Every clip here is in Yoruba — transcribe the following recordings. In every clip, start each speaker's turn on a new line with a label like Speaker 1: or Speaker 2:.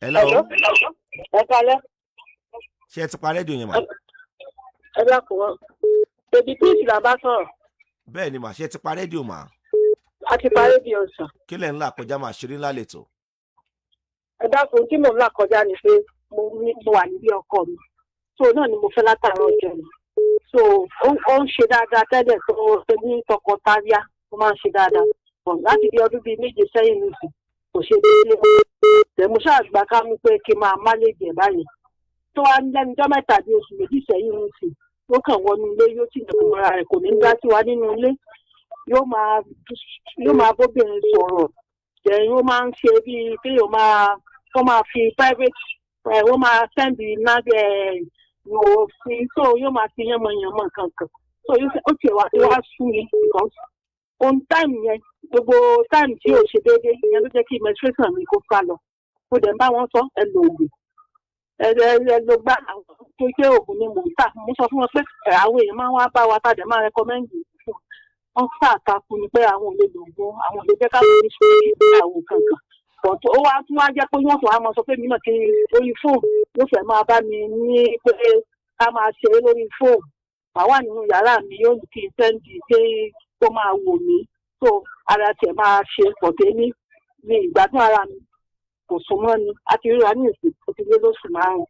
Speaker 1: Hello.
Speaker 2: Ẹ kalẹ́.
Speaker 1: Ṣé ẹ ti pa rédíò yẹn mà?
Speaker 2: Ẹ dákun wọn. Bèbí Peace là bá sọ̀rọ̀.
Speaker 1: Bẹ́ẹ̀ ni mà, ṣé ẹ ti pa rédíò mà?
Speaker 2: A ti parí bí ọ̀sán.
Speaker 1: Kí lẹ̀ ń là kọjá mà? Ṣeré ńlá lẹ́tọ̀.
Speaker 2: Ẹ dákun, tí mò ń là kọjá ni pé mo wà nílé ọkọ mi. So náà ni mo fẹ́ látàárọ̀ ọjọ́ mi. So ó ń ṣe dáadáa tẹ́lẹ̀, tó ṣe ní tọkọtaya, ó máa ń ṣe dáadáa. But láti bí ọdún 7 sẹ́yìn nìsín, kò ṣe déédéé mọ́. Tẹ̀mú ṣáà gbà ká mú pé kí n máa manage ẹ̀ báyìí. Tó wá lẹ́nu ọjọ́ 3 bí oṣù 2 sẹ́yìn nìsín, ó kàn wọnú ilé, yóò tì ní mọ́ra rẹ̀, kò ní dá sí wa nínú ilé, yóò máa bóbìnrin sọ̀rọ̀. Then ó máa ń ṣe bíi kéèyàn máa wọ́n máa fi private ẹ̀, wọ́n máa send náà wò sí, so yóò máa fi yánmọ̀yánmọ̀ kankan. So ó tiẹ̀ wá tí wá sú mi, because on time yẹn, gbogbo time tí ò ṣe déédéé ìyẹn ló jẹ́ kí menstruation mi kó sá lọ. Mo dẹ̀ ń bá wọn sọ, ẹ lo òògùn, ẹ lo gbá àwọn tó jẹ́ òògùn ni mò ń tà. Mo sọ fún wọn pé ẹ, àwọn èèyàn máa ń wá bá wa tá a dẹ̀ máa recommend fún wọn. Ṣàtakùn ni pé àwọn ò lè lo òògùn, àwọn ò lè jẹ́ káwọn ní sùúrù àwọn kankan. But ó wá tún wá jẹ́ pé wọ́n tún wá máa sọ pé mi náà kí lórí fóònù, yóò fẹ́ máa bá mi ní pé ká máa ṣeré lórí fóònù. Màá wà nínú yàrá mi, yóò ní kí n send pé kó máa wò mí. So ara tiẹ̀ máa ṣe pọ̀tẹ́ ní ìgbádùn ara mi kò sún mọ́ ni. A ti ríra ní ìsìn, ó ti lé lóṣù 5,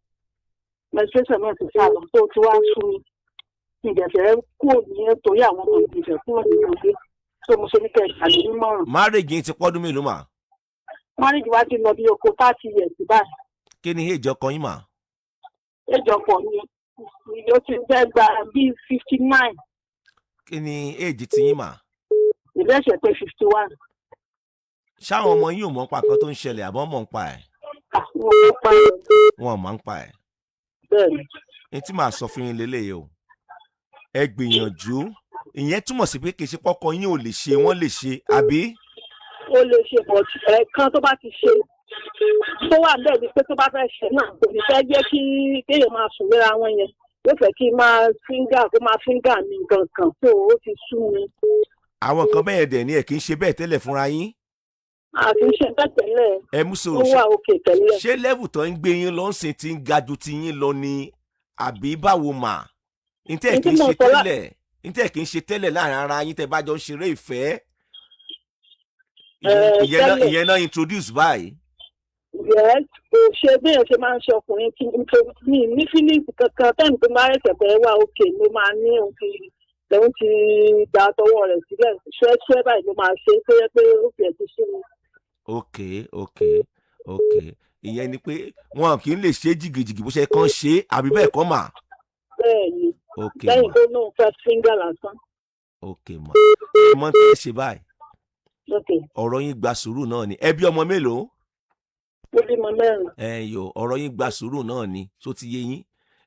Speaker 2: menstruation náà ti sá lọ, tó ti wá sú mi. Mi ì dẹ̀ fẹ́ kúrò ní torí àwọn ọmọ mi, ìfẹ́ kúrò nínú ilé, tó mo ṣe ní kẹ́ ẹ̀ ṣàlè nímọ̀ràn.
Speaker 1: Marriage yín ti pọ́dún mélòó mà?
Speaker 2: Marriage wa ti lọ bí oko 30 years báyìí.
Speaker 1: Kí ni age ọkọ yín mà?
Speaker 2: Age ọkọ mi, ó ti fẹ́ gba bíi 59.
Speaker 1: Kí ni age tiyín mà?
Speaker 2: Ìbẹ́sẹ̀ pé 51.
Speaker 1: Ṣáwọn ọmọ yín ò mọ̀ nípa nǹkan tó ń ṣẹlẹ̀, àbọ̀ mọ̀ nípa ẹ̀?
Speaker 2: Wọn ò pa ẹ̀.
Speaker 1: Wọn ò mọ̀ nípa ẹ̀?
Speaker 2: Bẹ́ẹ̀ ni.
Speaker 1: Ní tí màá sọ fún yín lélẹ́yìí o, ẹ gbìyànjú. Ìyẹn túmọ̀ sí pé kì í ṣe pọ́kọ yín ò lè ṣe, wọ́n lè ṣe, àbí?
Speaker 2: Ó lè ṣe, but ẹ̀ẹ̀kan tó bá ti ṣe tó wà bẹ́ẹ̀ ni pé tó bá fẹ́ ṣe náà, kò ní fẹ́ jẹ́ kí kéèyàn máa sùn léra wọn yẹn. Yóò fẹ́ kí n máa finger, kó máa finger mi nǹkan kan, tó ó ti sú mi.
Speaker 1: Àwọn nǹkan bẹ́ẹ̀ dẹ̀ ni ẹ̀ kì í ṣe bẹ́ẹ̀ tẹ́lẹ̀ fúnra yín.
Speaker 2: Àti ṣe bẹ́ẹ̀ tẹ́lẹ̀.
Speaker 1: Ẹ mú
Speaker 2: Ó
Speaker 1: sòrò.
Speaker 2: wà òkè tẹ́lẹ̀.
Speaker 1: Ṣé level tó ń gbé yín lọ ń sìn ti ń ga ju ti yín lọ ni, àbí báwo mà? Ntẹ́
Speaker 2: Ní
Speaker 1: kì
Speaker 2: tí
Speaker 1: í
Speaker 2: mò
Speaker 1: ṣe
Speaker 2: ń sọ
Speaker 1: tẹ́lẹ̀, ntẹ́ kì í ṣe tẹ́lẹ̀ láàrin ara yín tẹ́ bá jọ ń ṣeré ìfẹ́, ìyẹn náà
Speaker 2: Tẹ́lẹ̀.
Speaker 1: ìyẹn náà introduce báyìí.
Speaker 2: Yes, kò ṣe béèyàn ṣe máa ń ṣe ọkùnrin tí mi ní feelings kankan. Tẹ́ǹ tó máa ẹ̀sẹ̀ pé wà òkè ló máa ní òun ti gba tọwọ́ rẹ̀ sílẹ̀ ṣúẹ́ṣúẹ́ báyìí ló máa ṣe, tó yẹ pé ó fi ẹ̀ ti sú mi.
Speaker 1: Ok, ìyẹn ni pé wọn kì í lè ṣe jìgìjìgì bó ṣe kàn ṣe, àbí bẹ́ẹ̀ kọ́ mà?
Speaker 2: Bẹ́ẹ̀ ni.
Speaker 1: Ok.
Speaker 2: Lẹ́yìn
Speaker 1: Mà.
Speaker 2: tó náà fẹ́ finger lásán.
Speaker 1: Ok mà, ẹ mọ tí ẹ ṣe báyìí.
Speaker 2: Ok.
Speaker 1: Ọ̀rọ̀ yín gba sùúrù náà ni. Ẹ bí ọmọ mélòó?
Speaker 2: Mo bímọ mẹ́rin.
Speaker 1: Ẹ yo, ọ̀rọ̀ yín gba sùúrù náà ni. Tó ti yé yín,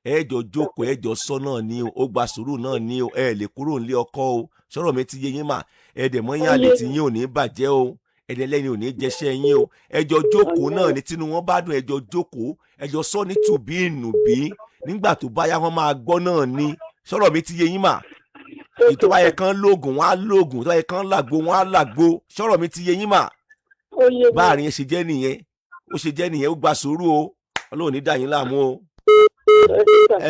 Speaker 1: ẹ jọ jókòó, ẹ jọ sọ náà ni o. Ó gba sùúrù náà ni o. Ẹ lè kúrò nílé ọkọ o. Sọ̀rọ̀ mi ti yé yín mà? Ẹ dẹ̀ mọ́ yín, àlè tí yín ò ní bàjẹ́ o. Ẹ̀dẹ̀ lẹ́ni ò ní jẹṣẹ́ yín o. Ẹ jọ jókòó náà ni. Tínú wọn bá dùn, ẹ jọ jókòó, ẹ jọ sọ ní tùbí ìnùbí. Nígbà tó bá yá, wọn máa gbọ́ náà ni. Sọ̀rọ̀ mi ti yé yín mà? Èyí tó bá yẹ kán lóògùn, wọn á lóògùn. Tó bá yẹ kán làgbo, wọn á làgbo. Sọ̀rọ̀ mi ti yé yín mà?
Speaker 2: Ó yé mi.
Speaker 1: Báàrin yẹn ṣe jẹ́ nìyẹn, ó ṣe jẹ́ nìyẹn. Ó gba sùúrù o. Ọlọ́run ní dà yín láàmú o.
Speaker 2: Ẹ ṣé sà.